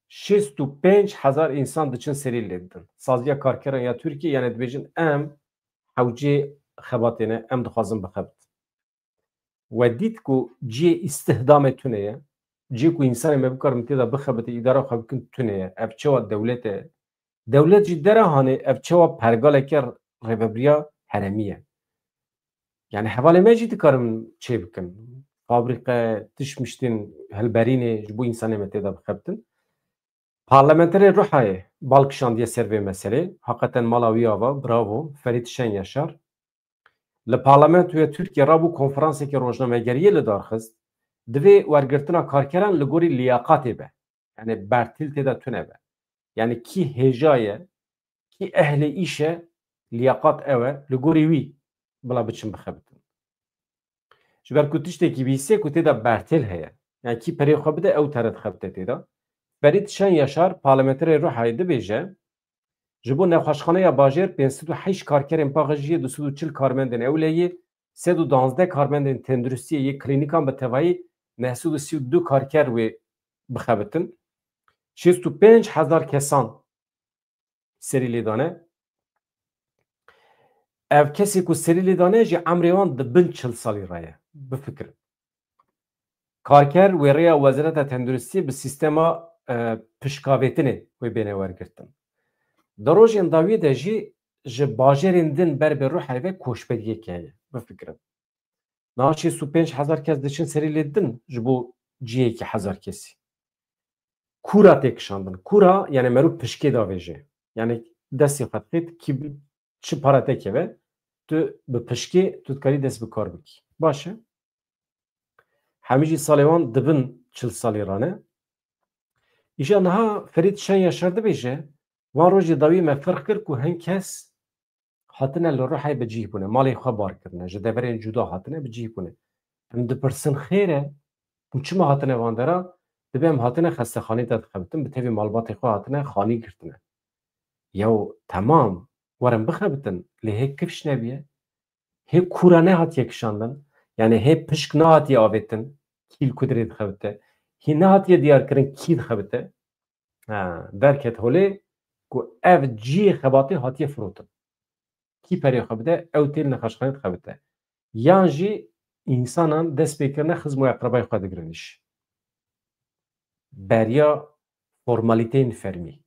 şêst û pênc hezar însan diçin serî lê didin. Saziya Karkeran ya Tirkiye, yanî dibêjin em hewcê xebatê ne, em dixwazin bixebitin. We dît ku cihê îstihdamê tune ye, cihê ku însanê me bikarin tê de bixebitin, îdara xwe bikin tune ye. Ev çawa dewlet e? Dewlet jî dera hanê ev çawa pergaleke rêvebiriya herêmî ye. Yanî hevalê me jî dikarin çê bikin. Fabrîke, tişt miştên hilberînê ji bo însanê me tê de bixebitin. Parlamenterê Ruhayê bal kişandiye ser vê meselê. Heqeten mala wî ava, bravo, Ferîd Şen Yaşar. Li parlamentoya Tirkiye rabû konferansekê rojnamegeriyê li dar xist. Divê wergirtina karkeran li gorî liyaqatê be. Yanî bertil tê de tune be. Yanî kî hêja ye, Kî ehlê îş e, liyaqat ew e, li gorî wî bila biçin bixebitin. Ji ber ku tiştekî bihîstiye ku tê de bertêl heye. Yani kî perê xwe bide, ew tere dixebite tê de. Ferîd Şen Yaşar, parlamenterê Ruhayê dibêje, ji bo nexweşxaneya bajêr pênc sed û heşt karkerên paxijiyê, du sed û çil karmendên ewleyê, sed û duwazdeh karmendên tenduristiyê yê klînîkan bi tevayî neh sed û sî û du karker wê bixebitin. Şêst û pênc hezar kesan serî lê dane. Ev kesê ku serî lê dane jî emrê wan di bin çil salî re ye. Bifikirin. Karker wê rêya Wezareta Tenduristiyê bi sîstema, e, pişkavêtinê wê bêne wergirtin. Di rojên dawiyê de jî ji bajarên din ber bi Ruhayê ve koçberiyek heye. Bifikirin. Niha şêst û pênc hezar kes diçin serî lê din ji bo cihekî hezar kesî. Kûra tê kişandin. Kûra, yani meriv pişkê davêje. Yani destê xwe dixêt, kî bi çi para te keve, tu bi pişkê tu dikarî dest bi kar bikî. Baş e. Hemî jî salê wan di bin çil salî re ne. Îja niha Ferîd Şen Yaşar dibêje, wan rojê dawî me ferq kir ku hin kes hatine li Ruhayê bi cih bûne, malê xwe bar kirine, ji deverên cuda hatine bi cih bûne. Em dipirsin, xêr e, hûn çima hatine van dera? Dibe em hatine xestexanê de dixebitin, bi tevî malbatê xwe hatine xanî girtine. Yaw temam, werin bixebitin, lê hê kifş nebiye. Hê kûra nehatiye kişandin, yani hê pişk nehatiye avêtin, kî li ku dirê dixebite. Hê nehatiye diyarkirin kî dixebite. Ha, derket holê ku ev cihê xebatê hatiye firotin. Kî perê xwe bide, ew tê li nexweşxanê dixebite. Yan jî însanan dest pê kirine, xizm û eqrebayê xwe digirin îş. Beriya formalîteyên fermî.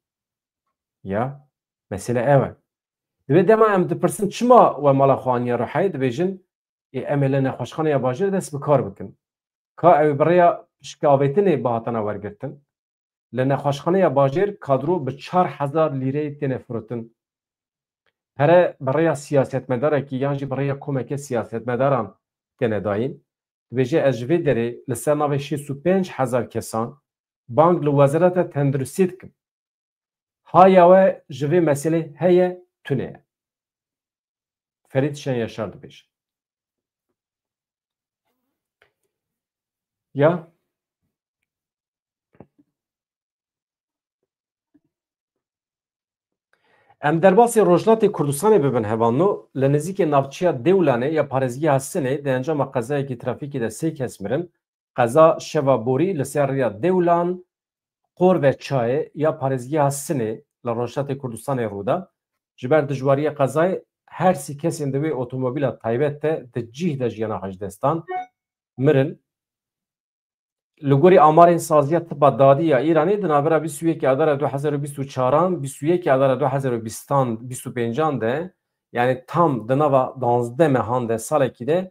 Ya, mesele ew e. Divê dema em dipirsin, çima we mala xwe aniye Ruhayê, dibêjin, ê, em ê li nexweşxaneya bajêr dest bi kar bikin. Ka ew ê bi rêya pişkavêtinê bihatana wergirtin. Li nexweşxaneya bajêr kadro bi çar hezar lîreyê têne firotin. Pere bi rêya siyasetmedarekî yan jî bi rêya komeke siyasetmedaran têne dayîn. Dibêje, ez ji vê derê li ser navê şêst û pênc hezar kesan bang li Wezareta Tenduristiyê dikim. Haya we ji vê meselê heye, tune ye. Ferîd Şen Yaşar dibêje. Ya. Em derbasî Rojhilatê Kurdistanê bibin hevalno, li nizîkê navçeya Dewlanê ya parêzgeha Sinê di encama qezayekî trafîkê de sê kes mirin. Qeza şeva borî li ser rêya Dewlan, Qor ve Çayê ya parêzgeha Sinê li Rojhilatê Kurdistanê rû da. Ji ber dijwariya qezayê her sî kesên di wê otomobîla taybet de di cih de jiyana xwe ji dest dan, mirin. Li gorî amarên Saziya Tiba Dadî ya Îranê di navbera bîst û yekê Adara du hezar û bîst û çaran, bîst û yekê Adara du hezar û bîstan, bîst û pêncan de, yani tam di nava danzdeh mehan de, salekî de,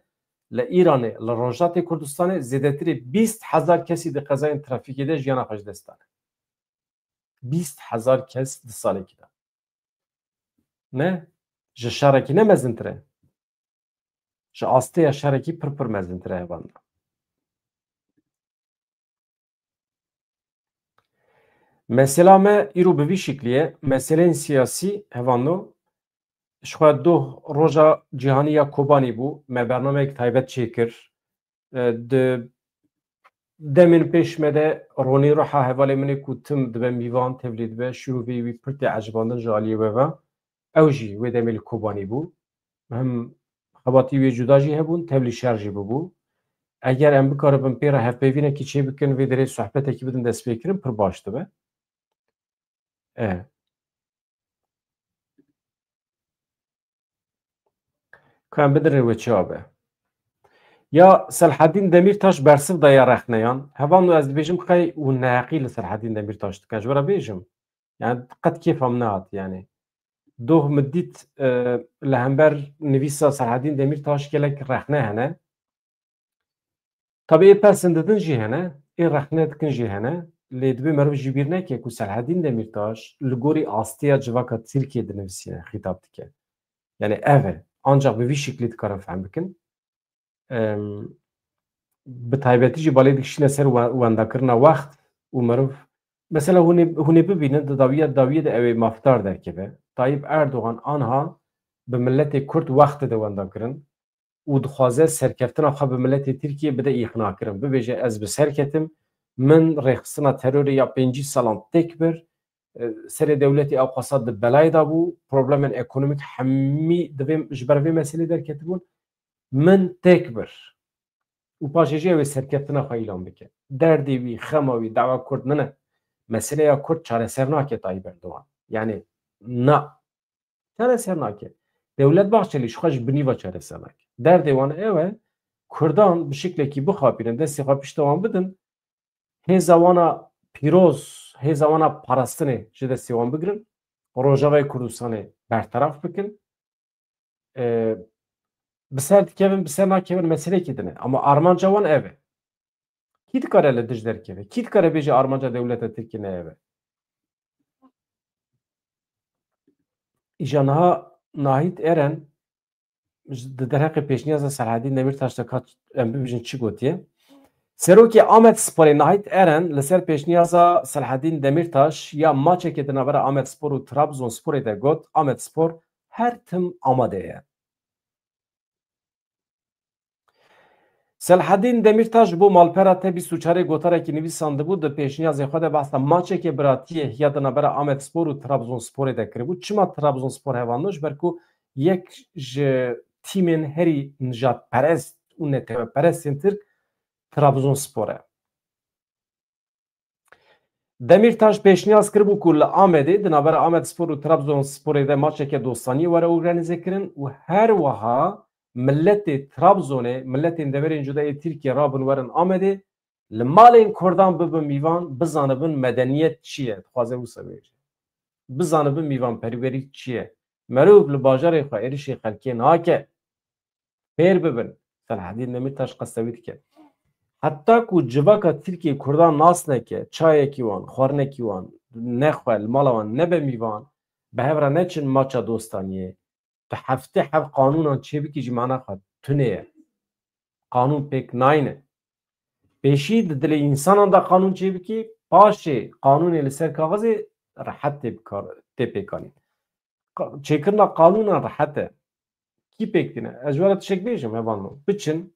li Îranê, li Rojhilatê Kurdistanê zêdetirî bîst hezar kesî di qezayên trafîkê de jiyana xwe ji dest dane. Bîst hezar kes di salekî de. Ne? Ji şerekî ne mezintir e? Ji asteya şerekî pir pir mezintir e hevalno. Mesela me îro bi vî şiklî ye. Meseleyên siyasî hevalno, ji xwe doh roja cîhanî ya Kobanî bû. Me bernameyek taybet çêkir. E, di demên pêş me de Ronî Ruha hevalê min ê ku tim dibe mîvan, tevlî dibe, şîrovê wî pir tê ecibandin ji aliyê we ve. Ew jî wê demê li Kobanî bû. Hem xebatî wê cuda jî hebûn, tevlî şer jî bibû. Eger em bikaribin pê re hevpeyvînekî çêbikin, vê derê sohbetekî bidin destpêkirin, pir baş dibe. E. Ka em bidirin wê çi abe. Ya Selhedîn Demîrtaş bersiv daye rexneyan. Hevalno ez dibêjim qey û neheqî li Selhedîn Demîrtaş dikin. Ji we re bêjim. Yani qet kêfa min nehat yani. Doh min dît, e, li hember nivîsa Selhedîn Demîrtaş gelek rexne hene. Tabi ê persindidin jî hene, ê rexne dikin jî hene. Lê divê meriv ji bîr neke ku Selhedîn Demîrtaş li gorî astiya civaka Tirkiyê dinivîsîne, xîtab dike. Yani ev e. Ancak bi vî şiklî dikarin fehm bikin. Em, bi taybetî jî balê dikişîne ser we-, wendakirina wext û meriv Mesela hûn ê, hûn ê bibînin, di dawiya dawiyê de ew ê mafdar derkeve. Tayyip Erdogan anha bi miletê Kurd wext dide wendakirin û dixwaze serkeftina xwe bi miletê Tirkiyê bide îqnakirin. Bibêje, ez bi ser ketim, min rêxistina terorê ya pêncî salan têk bir, e, serê dewletê ewqasa di belayê de bû, problemên ekonomîk hemî di vê, ji ber vê meselê derketibûn, min têk bir. Û paşê jî ew ê serkeftina xwe îlan bike. Derdê wî, xema wî, dawa Kurd nine. Meseleya Kurd çareser nake Tayyip Erdogan. Yani na. Çareser nake. Dewlet Bahçelî ji xwe ji binî ve çareser nake. Derdê wan ew e, Kurdan bi şiklekî bixapînin, destê xwe pişta wan bidin, hêza wana pîroz, hêza wana parastinê ji destê wan bigirin, Rojavayê Kurdistanê berteraf bikin. E, bi ser dikevin, bi ser nakevin meselekî din e. Ama armanca wan ev e. Kî dikare li dij derkeve? Kî dikare bêje armanca dewleta Tirkiyê ne ev e? Îja niha Nahît Eren di derheqê pêşniyaza Selahedîn Demîrtaş de kat em bibêjin çi gotiye? Serokê Amed Sporê Nahît Eren li ser pêşniyaza Selahedîn Demîrtaş ya maçekê di navbera Amed Spor û Trabzonsporê de got, Amed Spor her tim amade ye. Selahedîn Demîrtaş ji bo Malpera T bîst û çarê gotarekî nivîsandibû, di pêşniyazê xwe de behsa maçeke biratiyê ya di navbera Amed Spor û Trabzonsporê de kiribû. Çima Trabzonspor hevando? Ji ber ku yek ji tîmên herî nijadperest û neteweperestên Tirk Trabzonspor e. Demîrtaş pêşniyaz kiribû ku li Amedê, di navbera Amedspor û Trabzonsporê de maçeke dostaniyê were organîze kirin û her wiha miletê Trabzonê, miletên deverên cuda yê Tirkiyê rabin werin Amedê, li malên Kurdan bibin mîvan, bizanibin medeniyet çi ye, dixwaze wisa bêje. Bizanibin mîvanperwerî çi ye. Merov li bajarê xwe êrişê xelkê nake. Fêr bibin. Selahedîn Demîrtaş qesta wî dike. Heta ku civaka Tirkiyê Kurdan nas neke, çayekî wan, xwarinekî wan nexwe, li mala wan nebe mîvan, bi hev re neçin maça dostaniyê, tu heftê heft qanûnan çêbikî ji mana xwe tune ye. Qanûn pêk nayne. Pêşî di dilê însanan de qanûn çêbikî, paşê qanûnê li ser kaxizê rehet tê bikar-, tê pêkanîn. Qa-, çêkirina qanûnan rehet e. Kî pêk tîne? Ez ji we re tiştek bêjim, hevalno. Biçin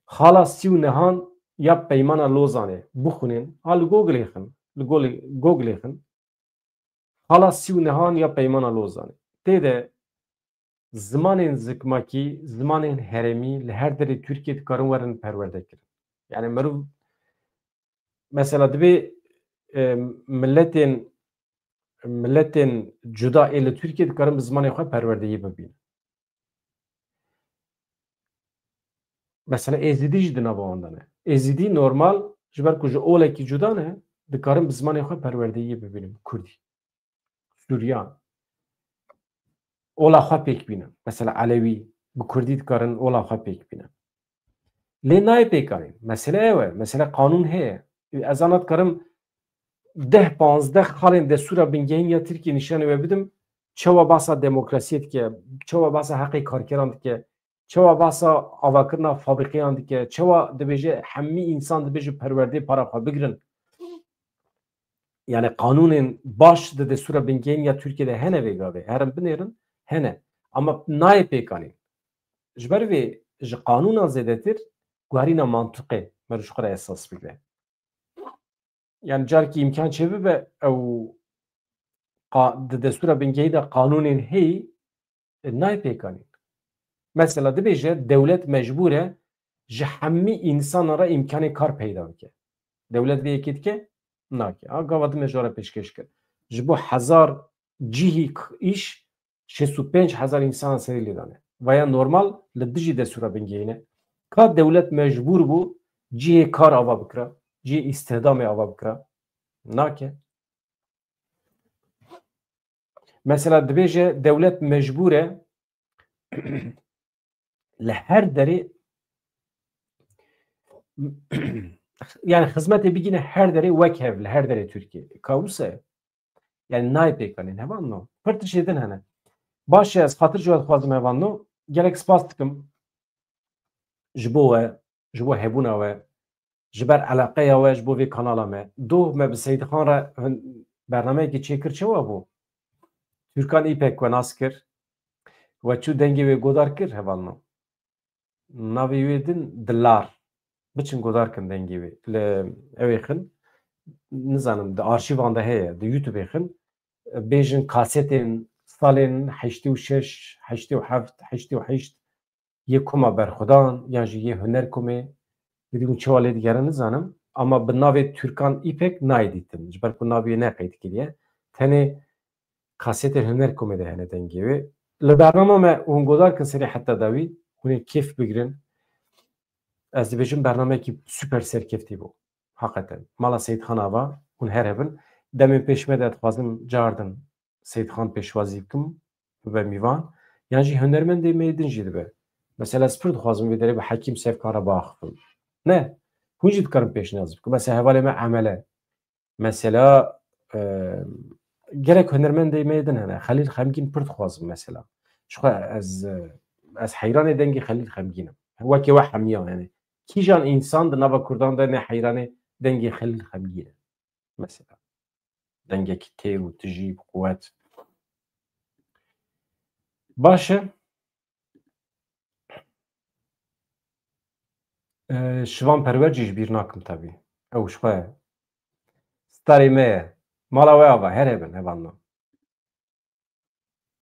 xala sî û nehan ya Peymana Lozanê bixwînin. Ha li Google-ê xin. Li Google-, Google-ê xin. Xala sî û nehan ya Peymana Lozanê. Tê de zimanên zikmakî, zimanên herêmî li her derê Tirkiyê dikarin werin perwerde kirin. Yani meriv, mesela dibê, e, miletên, miletên cuda ê li Tirkiyê dikarin bi zimanê xwe perwerdeyî bibînin. Mesela Êzidî jî di nava wan de ne. Êzidî normal, ji ber ku ji olekî cuda ne, dikarin bi zimanê xwe perwerdeyî bibînin, bi Kurdî. Suryan. Ola xwe pêk bînin. Mesela Elewî, bi Kurdî dikarin ola xwe pêk bînin. Lê nayê pêkanîn. Mesele ew e. Mesele qanûn heye. Ez ana dikarim deh panzdeh xalên destûra bingehîn ya Tirkiyê nîşanê we bidim. Çawa basa demokrasiyê dike, çawa basa heqê karkeran dike, çawa basa avakirina fabrîqeyan dike, çawa dibêje hemî însan dibê ji perwerdê para xwe bigirin. Yani qanûnên baş di destûra bingehîn ya Tirkiyê de hene vê gavê. Herin binêrin, hene. Ama nayê pêkanîn. Ji ber vê ji qanûnan zêdetir guherîna mantiqê meriv ji xwe re esas bigre. Yani carkî îmkan çêbibe ew qa-, di destûra bingehî de qanûnên heyî, e, nayê pêkanîn. Mesela dibêje dewlet mecbûr e ji hemî însanan re îmkanê kar peyda bike. Dewlet vê yekê dike? Nake. Ha, gava din me ji we re pêşkêş kir. Ji bo hezar cihî k-, îş şêst û pênc hezar însanan serî lê dane. Vaya normal li dijî destûra bingehîn e. Ka dewlet mecbûr bû cihê kar ava bikira, cihê îstihdamê ava bikira? Nake. Mesela dibêje dewlet mecbûr e li her derê, yani xizmetê bigîne her derê wek hev li her derê Tirkiyê. Ka wisa ye. Yani nayê pêkanîn, hevalno. Pir tiştê din hene. Baş e, ez xatir ji we dixwazim, hevalno. Gelek spas dikim ji bo we, ji bo hebûna we. Ji ber eleqeya we ji bo vê kanala me. Doh me bi Seyîdxan re hin-, bernameyekî çêkir, çawa bû? Türkan Îpek we nas kir. We çû dengê wê godar kir, hevalno. Navê wê din Dilar. Biçin godar kin dengê wê. Li ew ê xin, nizanim, di arşîvan de heye, di YouTube-ê xin. Bêjin kasetên salên heştê û şeş, heştê û heft, heştê û heşt yê koma berxwedan, yan jî yê huner komê, didî hûn çawa lê digerin nizanim. Ama bi navê Türkan Îpek nayê dîtin. Ji ber ku navê wê ne qeyd kiriye. Tenê kasetên huner komê de hene dengê wê. Li bernama me hûn godar kin serê heta dawî, hûn ê kêf bigirin. Ez dibêjim bernameyekî super serkeftî bû. Heqeten. Mala Seyîdxan Ava, hûn her hebin. Demên pêş me de dixwazim cardin Seyîdxan pêşwazî bikim, bibe mîvan. Yan jî hunermendê me yê din jî dibe. Mesela ez pir dixwazim vê derê bi Hekîm Sevkan re biaxifim. Ne, hûn jî dikarin pêşniyaz bikin. Mesela hevalê me Emele. Mesela, e, gerek hunermendê me yê din hene. Xelîl Xemgîn pir dixwazim mesela. Jixwe ez, e, ez heyranê dengê Xelîl Xemgîn im. Wekî we hemiya yani. Kîjan însan di nava Kurdan de ne heyranê dengê Xelîl Xemgîn e? Mesela. Dengekî têr û tijî bi quwet. Baş e. E, Şivan Perwer jî ji bîr nakim tevî. Ew ji xwe ye. Starê me ye. Mala we ava, her hebin, hevalno.